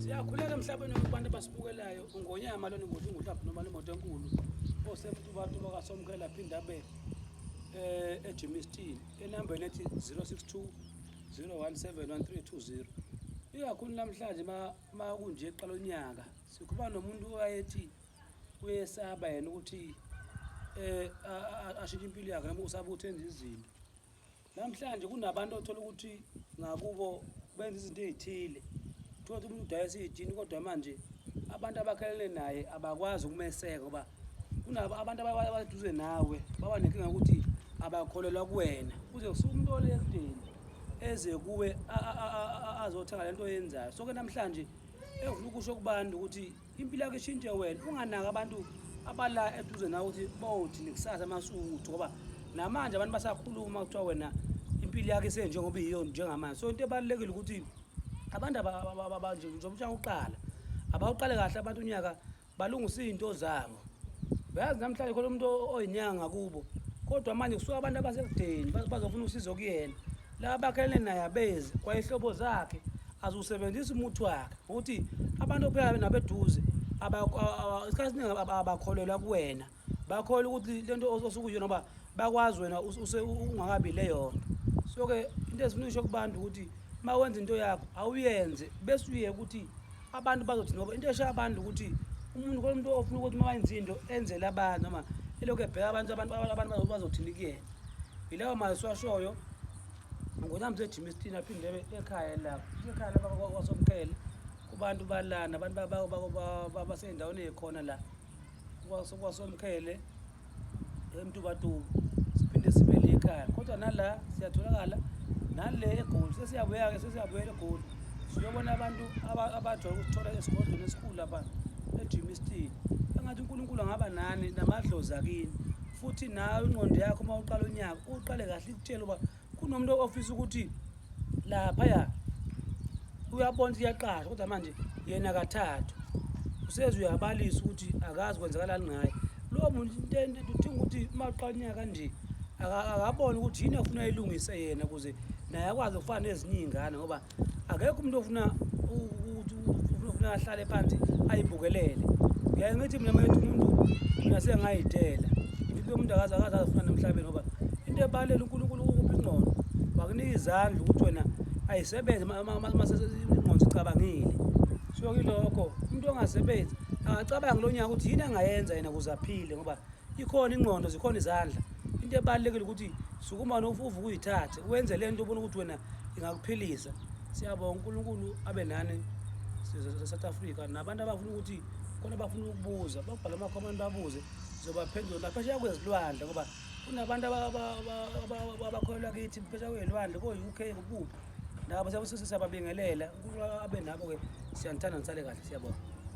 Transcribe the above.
Siyakhuleka emhlabeni kubantu abasibukelayo uNgonyama lona ngothi nguhlaphi noma imoto enkulu osemtubatuba kaSomkhela phinde abe eGermiston enambeni ethi 062 017 1320. Ikakhulu namhlanje ma kunje eqala unyaka sikhuluma nomuntu owayethi uyesaba yena ukuthi ashintshe impilo yakhe noma usaba ukuthi enze izinto. Namhlanje kunabantu othola ukuthi ngakubo benza izinto ey'thile. Thola ukuthi umuntu udayisa iy'tini kodwa manje abantu abakhelene naye abakwazi ukumeseka ngoba kunabo abantu abaduze nawe baba nenkinga yokuthi abakholelwa kuwena. Kuze kusuke umuntu ole ekudeni eze kuwe azothenga lento oyenzayo. So-ke namhlanje engifuna ukusho kubantu ukuthi impilo yakho ishintshe wena unganaki abantu abala eduze nawe ukuthi bawuthini kusasa masukuthi ngoba namanje abantu basakhuluma kuthiwa wena impilo yakho isenjengoba iyiyo njengamanje. So into ebalulekile ukuthi abantu abanje njengoba uqala abawuqale kahle abantu unyaka balungise izinto zabo. Uyazi namhlanje khona umuntu oyinyanga kubo kodwa manje kusuka abantu abasekudeni bazofuna usizo kuyena. Laba bakhelene naye abezi kwayihlobo zakhe azusebenzisa umuthi wakhe ukuthi abantu ophila nabo eduze isikhathi esiningi abakholelwa kuwena, bakholwa ukuthi lento osuke uyona ngoba bakwazi wena ungakabi leyo nto. So-ke into esifuna ukuyisho kubantu ukuthi uma wenza into yakho awuyenze bese uye ukuthi abantu bazothi ngoba into eshaya abantu ukuthi umuntu khona umuntu ofuna ukuthi uma wenza into enzele abantu noma elokhu ebheka abantu abantu abantu bazothini kuyena. Yilawo mazwi esiwashoyo ngonyama seGermiston aphinde ebe ekhaya lapho ekhaya lapha kwaSomkhele kubantu balana abantu basey'ndaweni ey'khona la kwaSomkhele eMtubatuba siphinde sibe le ekhaya kodwa nala siyatholakala nale eGoli sesiyabuya-ke sesiyabuyela eGoli siyobona abantu abajwayele ukusithola esigodlweni esikhulu lapha eGermiston. Engathi uNkulunkulu angaba nani namadlozi akini futhi nawe ingqondo yakho uma uqala unyaka uqale kahle ikutshele uba kunomuntu ofisa ukuthi laphaya uyabona ukuthi iyaqasha kodwa manje yena kathathu useze uyabalisa ukuthi akazi kwenzakalani ngaye lowo muntu into udinga ukuthi uma uqala unyaka kanje akabone ukuthi yini afuna ayilungise yena ukuze naye akwazi ukufana nezinye iy'ngane ngoba akekho umuntu ofuna ukuthi ufuna ahlale phansi ayibukelele. Ngiyaye ngithi mina uma umuntu mina sengayidela ngithi lo muntu akaze akaze azofuna nemhlabeni ngoba into ebalele uNkulunkulu ukuphi ingqondo wakunika izandla ukuthi wena ayisebenze ingqondo icabangile. So kilokho umuntu ongasebenzi angacabangi lo nyaka ukuthi yini angayenza yena ukuze aphile ngoba ikhona ingqondo zikhona izandla. Into ebalulekile ukuthi sukuma uvuke uyithathe wenze le nto ubona ukuthi wena ingakuphilisa. Siyabonga uNkulunkulu abe nani sizwe South Africa nabantu abafuna ukuthi khona abafuna ukubuza babhale ama-comment babuze sizobaphendula naphesheya kwezilwandle ngoba kunabantu abakholelwa kithi phesheya kwey'lwandle ko-UK kuphi nabo siyababingelela uNkulunkulu abe nabo-ke siyanithanda nisale kahle siyabonga.